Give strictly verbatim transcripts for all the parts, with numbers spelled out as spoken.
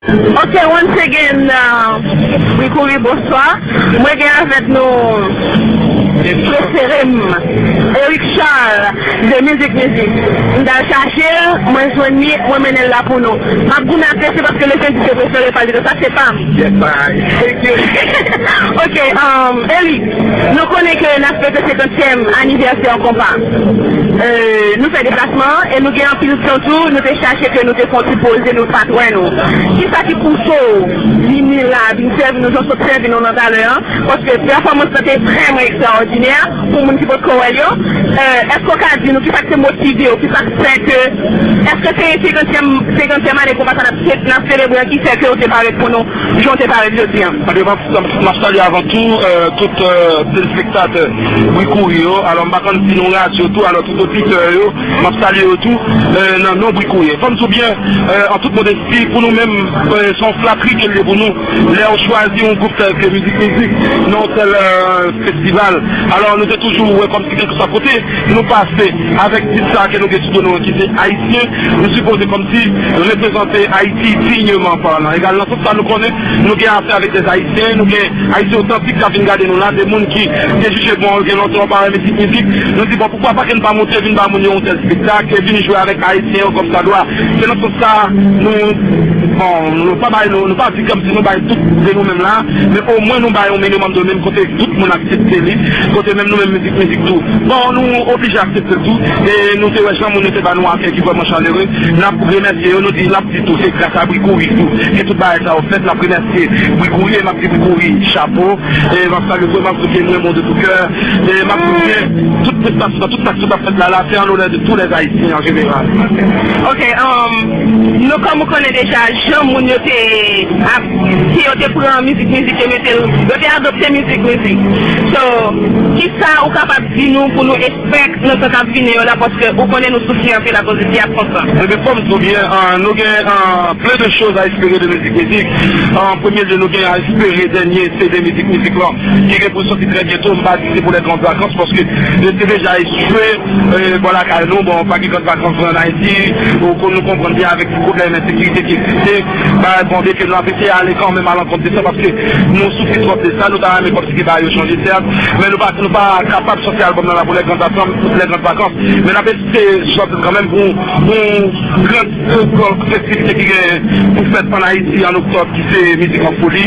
Ok, once again, uh, Bri Kouri, bonswa. Mwen gen avèk nou prefere m, Eric Charles, de Mizik Mizik. M t al chache l, mwen jwenn li, mwen mennen l la pou nou. M ap goumen ak li, se paske le jeudi se prefere pa l, sa se pa m. Yes, I. Thank you. Ok, um, Eric, nou konnen ke n ap fete senkantyèm anivèsè Konpa. Euh, nou fè deplasman an e nou gen anpil tan tou, nou te chache ke nou te fè yon ti poze, nou pa t wè nou. Kisa ki pouse w vini la, vin sèvi nou jan w sot sèvi nou nan talè an? Paske pèfòmans lan te vrèman ekstraòdinè pou moun ki potko wè l yo. Euh, èske w ka di nou kisa ki te motive w, kisa k fè ke, èske se senkantyèm, senkantyèm ane konpa sa n ap se-, n ap selebre an ki fè ke w te parèt pou nou jan w te parèt jodi an? Ebyen, m ap, m ap salye avan tou, euh, tout, euh, telespektatè Bri Kouri yo. Alò, m pa konn si nou radyo tou, alò tout oditè yo, m ap salye yo tou, euh, nan non Bri Kouri. Fò m di w byen, euh, an tout modesti, pou nou menm, euh, se yon flatri ke l ye pou nou. Lè w chwazi yon gwoup tèl ke Mizik Mizik, nan yon tèl, euh, festival. Alò, nou te toujou wè kòmsi kèlkeswa kote nou pase, avèk tit sa ke nou gen sou do nou an ki se Ayisyen, nou sipoze kòmsi reprezante Ayiti dignement parlant. Egal, nan sans sa, nou konnen nou gen afè avèk dè Ayisyen, nou gen Ayisyen otantik k ap vin gade nou la, de moun ki te jije bon, gen lontan yo pa wè Mizik Mizik. Nou di, bon, poukwa pa ke n pa monte, vin ba moun yo yon tèl espektak, e vin jwe avèk Ayisyen yo kòmsadwa. Se nan sans sa, nou, bon, nou pa bay, nou, nou pa di kòmsi nou bay tout de nou menm la, men omwen nou bay yon minimòm de nou menm kote tout moun aksepte li, kote menm nou menm Mizik Mizik tou. Bon, nou oblije aksepte l tou, e nou te wè jan moun yo te ba nou akèy ki vrèman chalere. N ap remèsye yo, nou di, n ap di tou, se gras a Bri Kouri tou ke tout bagay sa yo fèt. N ap remèsye Bri Kouri, e m ap di Bri Kouri, chapo, e m ap salye tou, e m ap di ke mwen bon de tout cœur, e m ap di ke tout prestasyon, tout sa ki sot ap fèt la, la, se an lonè de tous les Haïtiens en général. Ok, um, nou kòm ou konnen deja, jan moun yo te ap, si yo te pran Mizik Mizik, yo mete l, yo te adopte Mizik Mizik. So, kisa ou kapab di nou pou nou espè nan tan k ap vini yo la, paske ou konnen nou soufri anpil akoz de teyat konsa. Ebyen, fò m di w byen, euh, nou gen, euh, plein de choses à espérer de Mizik Mizik. An premye lye, nou gen a espere dènye C D Mizik Mizik lan, ki gen pou soti trè byento, m pa di se pou lè gran vakans, paske se deja echwe, euh, bò lakay nou, bon, pa gen gran vakans vre an Ayiti, ou kon-, nou konprann byen avèk pwoblèm ensekirite ki egziste, ba, bon, byen ke nou ap eseye ale kanmenm alankont de sa, paske nou soufri twòp de sa, nou ta renmen kòmsi ke bagay yo chanje, sèt, men nou pa, nou pa kapab sòti albòm nan la pou lè gran vakan-, lè gran vakans, men n ap eseye sòti kanmenm pou, pou gran, euh, pou festivite ki gen pou fèt an Ayiti an oktòb, ki se Mizik an Foli.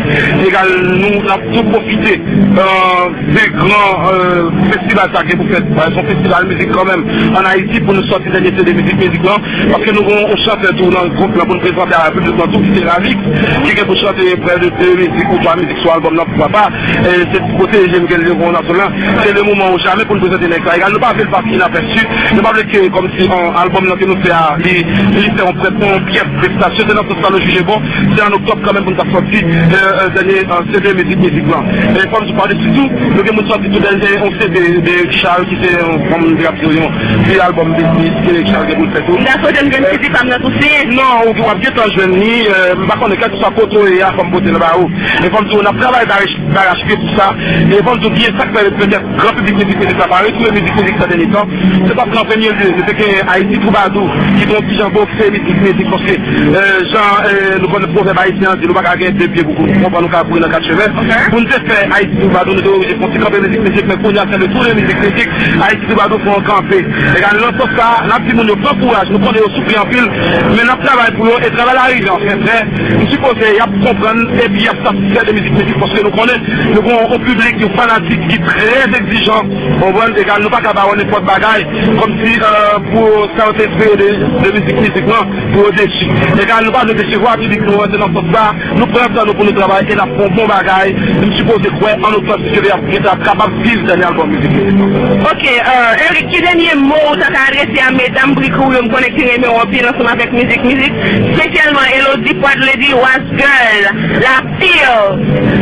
Egal, nou, n ap tou pwofite, euh, de gran, euh, festival sa gen pou fèt. Euh, se yon festival mizik kanmenm an Ayiti pou nou sòti dènye C D Mizik Mizik lan. Paske nou gen yon chantè tou nan gwoup lan pou n prezante a piblik lan tou, ki se Ravix, ki gen pou chante prè de de mizik ou twa mizik sou albòm lan, poukwa pa. E se pwoteje m ke l devan nasyon lan. Se le moman ou jamè pou n prezante nèg sa. Egal, nou pa vle l pase inapèsi. Nou pa vle ke kòmsi, an, albòm lan ke nou fè a, li, li fè yon prè-, yon pyès prestasyon. Se nan sans sa nou jije bon. Se an oktòb kanmenm pou n ta sòti, euh, euh, dènye, euh, C D Mizik Mizik lan. E fò m di w pa de sitou, nou gen moun sòti tou dènye yon C D de Richard ki se yon, kòman m te ap di w, yon vye albòm biznis ke Richard gen pou l fè tou. M ta swete m jwenn C D pa m nan tou siyen. Non, ou, w ap gentan jwenn li, euh, m pa konnen kèlkeswa kote w ye a, fò m pote l ba ou. E fò m di w, n ap travay darache-, darache-pye pou sa. E fò m di w byen sa k fè petèt gran piblik Mizik Mizik la pa retwouve Mizik Mizik sa dènye tan. Se paske an premye lye, nou te gen Ayiti Twoubadou, ki te yon ti jan bokse Mizik Mizik, paske, euh, jan, euh, nou konnen pwovèb ayisyen an di, nou pa ka gen de pye pou konprann, nou ka kouri nan kat chemen. Ok. Pou n te fè Ayiti Twoubadou, nou te oblije fè yon ti kanpe Mizik Mizik, men kounye a, se le tour de Mizik Mizik, Ayiti Twoubadou fè yon kanpe. Egal, nan sans sa, n ap di moun yo pran kouraj, nou konnen yo soufri anpil, men n ap travay pou yo, e travay la rive anfen frè. M sipoze y ap konprann, epi y ap satisfè de Mizik Mizik, paske nou konnen nou gen yon piblik, yon fanatik ki trè egzijan, w konprann? Egal, nou pa ka ba yo nenpòt bagay, kòmsi, euh, pou sa yo te espere de, de Mizik Mizik lan, pou yo desi. Egal, nou pa vle desevwa piblik nou an, se nan sans sa, nou pran tan nou pou nou travay e n ap fè yon bon bagay. M sipoze kwè an oktòb, si Dye vle, y ap gentan ap kapab viv dènye albòm Mizik Mizik lan. Ok, euh, Eric, ki dènye mo ou ta ka adrese a medam Bri Kouri yo, m konnen ki renmen w anpil ansanm avèk Mizik Mizik, espesyalman Elodie Poit, Lady Wise Girl, la Yo,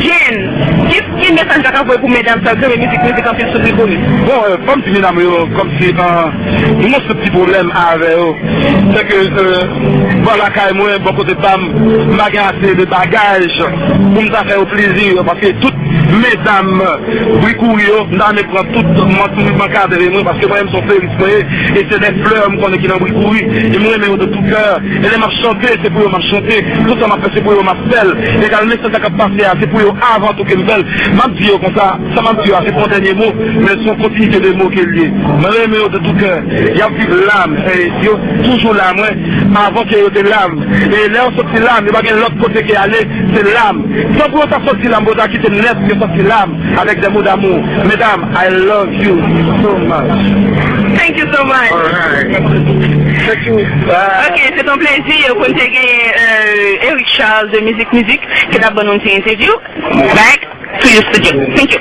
Jen, ki, ki mesaj w ta ka voye pou medam sa yo ki renmen mizik, mizik anpil sou Brikouwi? Bon, euh, fò m di medam yo kòmsi, euh, m gon sèl ti pwoblèm avè yo. Se ke, euh, bò lakay mwen, bò kote pa m, m pa gen ase de bagaj pou m ta fè yo plezi, paske tout medam Brikouwi yo, m ta renmen pran tout, m, m ankadre mwen, paske mwen menm se yon fleris mwen ye, e se de flè m konnen ki nan Brikouwi, e m renmen yo de tout kè. E lè m ap chante, se pou yo m ap chante, tout sa m ap fè, se pou yo m ap fè l. E gade mesaj sa k ap pase a, se pou yo avan tou ke m fè l. M ap di yo konsa, sa m ap di yo a, se pa yon dènye mo, men se yon kontinite de mo ke l ye. Mwen renmen yo de tout kè. Y ap viv la m, e yo toujou la mwen, avan ke yo te la m. E lè yo soti la m, yo pa gen lòt kote ke ale, se la m. San pou yo ta soti la m, pou yo ta kite m nèt, yo soti la m avèk de mo d'amour. Mesdames, I love you so much. Thank you so much. All right. Thank you. Bye. Ok, se t on plezi pou n te genyen, euh, Eric Charles de Mizik Mizik ki t ap ban nou ti entèvyou. Back to the studio. Thank you.